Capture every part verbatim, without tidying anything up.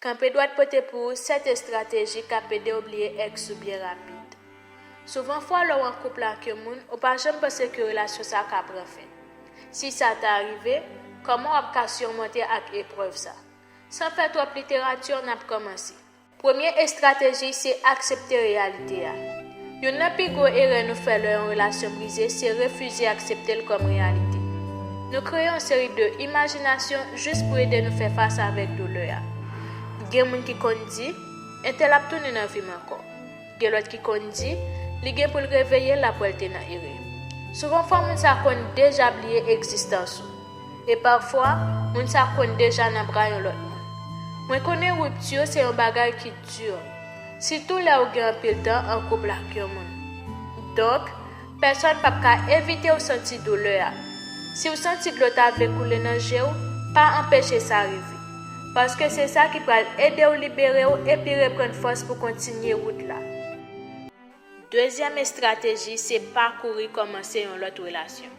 Kanpe dwat pote pou ou sèt estrateji k ap ede w bliye èks ou byen rapid. Souvan fwa, lè w an koup la ak yon moun, ou pa janm panse ke relasyon sa a ka pran fen. Si sa ta rive, kòman w ap ka sirmonte ak eprèv sa? San fè twòp literati, n ap kòmanse. Premye estrateji se aksepte reyalite a. Youn nan pi gwo erè nou fè lè yon relasyon brize se refize aksepte l kòm reyalite. Nou kreye yon seri de imajinasyon jis pou ede nou fè fas avèk doulè a. Gen moun ki konn di, "Entèl ap tounen nan vi m ankò." Gen lòt ki konn di, "Li gen pou l reveye l, l ap wè l te nan erè." Souvan fwa, moun sa konn deja bliye egzistans ou. E pafwa, moun sa konn deja nan bra yon lòt moun. Mwen konnen ripti se yon bagay ki di, sitou lè ou gen anpil tan an koup ak yon moun. Donk, pèsòn p ap ka evite w santi doulè a. Si w santi dlo ta vle koule nan je w, pa anpeche sa rive. Paske se sa ki pral ede w libere w epi reprann fòs pou kontinye wout la. Dezyèm estrateji se pa kouri kòmanse yon lòt relasyon.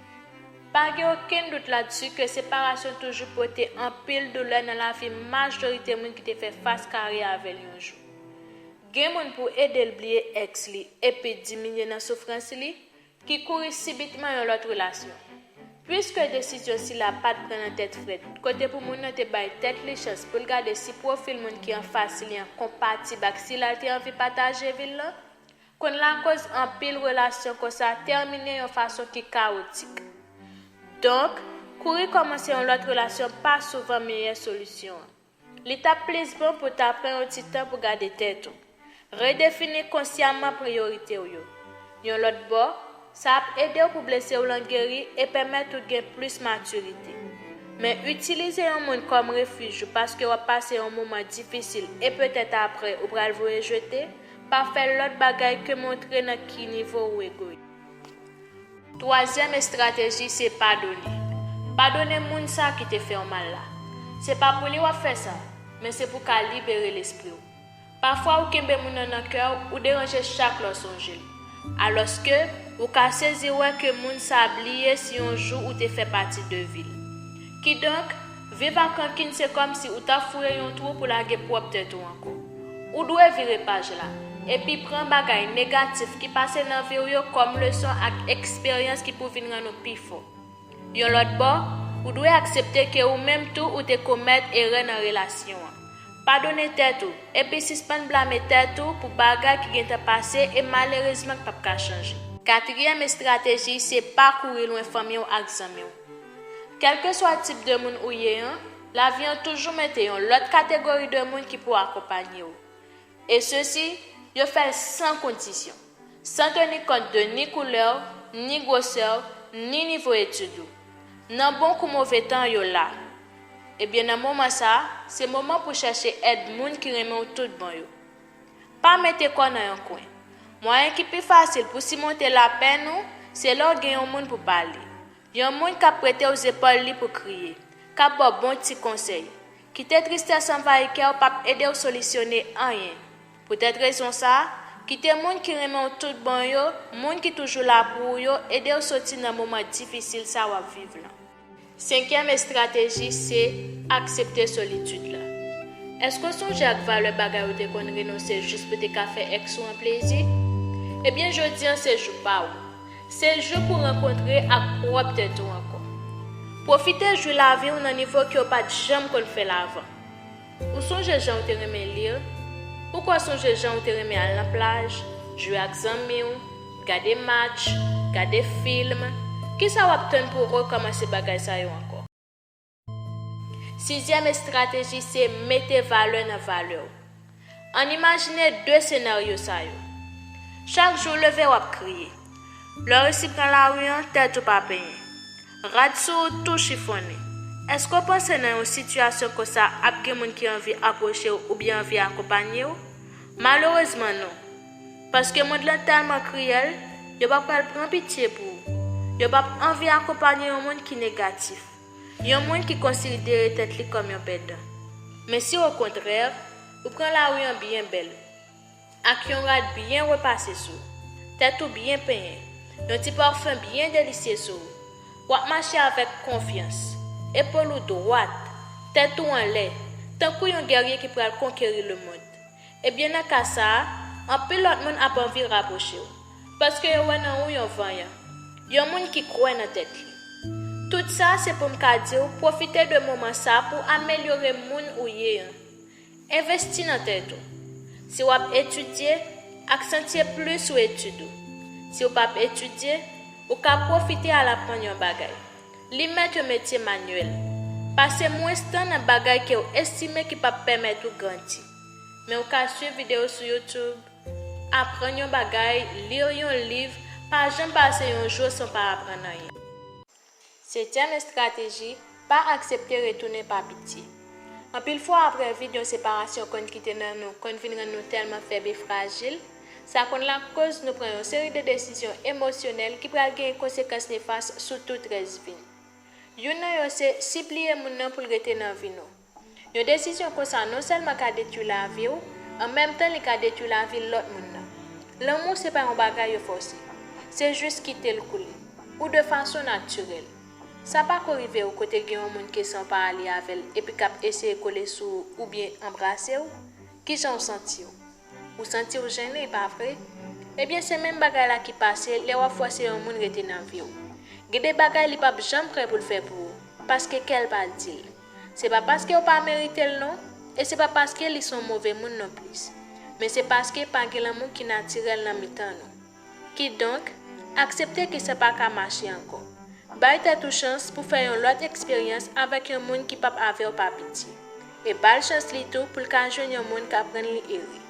Pa gen okenn dout ladsi ke separasyon toujou pote anpil doulè nan lavi majorite moun ki te fè fas kare avè l yon jou. Gen moun pou ede l bliye èks li epi diminye nan soufrans li, ki kouri sibitman yon lòt relasyon. Piske desizyon sila pa t pran nan tèt frèt, kote pou moun nan te bay tèt li chans pou l gade si pwofil moun ki anfas li an konpatib ak sila l te anvi pataje vi l lan, konn lakoz anpil relasyon konsa tèmine yon fason ki kawotik. Donk, kouri kòmanse yon lòt relasyon pa souvan meyè solisyon an. Li t ap plis bon pou w ta pran yon ti tan pou gade tèt ou. Redefini konsyaman priyorite w yo. Yon lòt bò, sa ap ede w pou blese w lan geri e pèmèt ou gen plis matirite. Men itilize yon moun kòm refij ou paske w ap pase yon moman difisil e petèt apre ou pral voye jete, pa fè lòt bagay ke montre nan ki nivo ou egoyis. Twazyèm estrateji se padone. Padone moun sa ki te fè w mal la. Se pa pou li w ap fè sa, men se pou w ka libere lespri w. Pafwa ou kenbe moun nan nan kè w, ou deranje chak lè w sonje l. Alòske, ou ka sezi wè ke moun sa bliye si yon jou ou te fè pati de vi l. Kidonk, viv ak rankin se kòmsi ou t ap fouye yon twou pou lage pwòp tèt ou ankò. Ou dwe vire paj la, epi pran bagay negatif ki pase nan vi w yo kòm leson ak eksperyans ki pou vin rann ou pi fò. Yon lòt bò, ou dwe aksepte ke ou menm tou ou te komèt erè nan relasyon an. Padone tèt ou, epi sispann blame tèt ou pou bagay ki gentan pase e malerezman k p ap ka chanje. Katriyèm estrateji se pa kouri lwen fanmi w ak zanmi w. Kèlkeswa tip de moun ou ye an, lavi an toujou mete yon lòt kategori de moun ki pou akonpanye w. E sesi, yo fè l san kondisyon, san teni kont de ni koulè w, ni gwosè w, ni nivo etid ou. Nan bon kou move tan, yo la. Ebyen, nan moman sa a, se moman pou chèche èd moun ki renmen w tout bon yo. Pa mete kò w nan yon kwen. Mwayen ki pi fasil pou simonte lapèn ou, se lè w gen yon moun pou pale. Yon moun k ap prete w zepòl li pou kriye, k ap ba w bon ti konsèy. Kite tristès anvayi kè w p ap ede w solisyone anyen. Poutèt rezon sa a, kite moun ki renmen w tout bon yo, moun ki toujou la pou ou yo, ede w soti nan moman difisil sa w ap viv lan. Senkyèm estrateji se aksepte solitid la. Èske w sonje ak valè bagay ou te konn renonse jis pou te ka fè èks ou an plezi? Ebyen, jodi an se jou pa w. Se jou pou w rankontre ak pwòp tèt ou ankò. Pwofite jwi lavi w nan nivo ke w pa t janm konn fè l avan. Ou sonje jan w te renmen li? Ou kwè w sonje jan w te renmen al nan plaj, jwe ak zanmi w, gade match, gade fim? Kisa w ap tann pou w rekòmanse bagay sa yo ankò? Sizyèm estrateji se mete valè nan valè w. Ann imajine de senaryo sa yo. Chak jou w leve, w ap kriye. Lè w resi pran lari an, tèt ou pa penyen. Rad sou ou tou chifonnen. Èske w panse nan yon sitiyasyon konsa ap gen moun ki anvi apwoche w oubyen anvi akonpanye w? Malerezman, non. Paske mond lan tèlman kriyèl, yo pa pral pran pitye pou ou. Yo p ap anvi akonpanye yon moun ki negatif. Yon moun ki konsidere tèt li kòm yon pèdan. Men si okontrè, ou pran lari an byen bèl, ak yon rad byen repase sou ou, tèt ou byen penyen, yon ti pafen byen delisye sou ou, w ap mache avèk konfyans, epòl ou dwat, tèt ou anlè, tankou yon gèrye ki pral konkeri lemonn. Ebyen, nan ka sa a, anpil lòt moun ap anvi rapwoche w, paske yo wè nan ou yon vanyan, yon moun ki kwè nan tèt li. Tout sa se pou m ka di w, pwofite de moman sa pou w amelyore moun ou ye an. Envesti nan tèt ou. Si w ap etidye, aksantye plis sou etid ou. Si w p ap etidye, ou ka pwofite al aprann yon bagay. Li mèt yon metye manyèl. Pase mwens tan nan bagay ke w estime ki p ap pèmèt ou grandi. Men w ka swiv videyo sou YouTube, aprann yon bagay, li yon liv, pa janm pase yon jou san w pa aprann anyen. Setyèm estrateji, pa aksepte retounen pa pitye. Anpil fwa, apre vid yon separasyon konn kite nan nou, konn vin rann nou tèlman fèb e frajil, sa konn lakoz nou pran yon seri de desizyon emosyonèl ki pral gen konsekans nefas sou tout rès vi n. Youn nan yo se sipliye moun nan pou l rete nan vi nou. Yon desizyon konsa non sèlman ka detwi lavi w, an menm tan li ka detwi lavi lòt moun nan. Lanmou se pa yon bagay yo fòse. Se jis kite l koule, ou de fason natirèl. Sa pa ko rive w kote gen yon moun ke san w pa ale avè l epi k ap eseye kole sou ou oubyen anbrase w? Kijan w santi w? Ou santi w jennen, pa vre? Ebyen, se menm bagay la ki pase lè w ap fòse yon moun rete nan vi w. Gen de bagay li p ap janm prè pou l fè pou ou, paske kè l pa di l. Se pa paske w pa merite l non, e se pa paske li se yon move moun non plis. Men se paske pa gen lanmou ki natirèl nan mitan nou. Kidonk, aksepte ke sa pa ka mache ankò. Bay tèt ou chans pou fè yon lòt eksperyans avèk yon moun ki p ap avè w pa pitye. E ba l chans li tou pou l ka jwenn yon moun k ap rann li ere.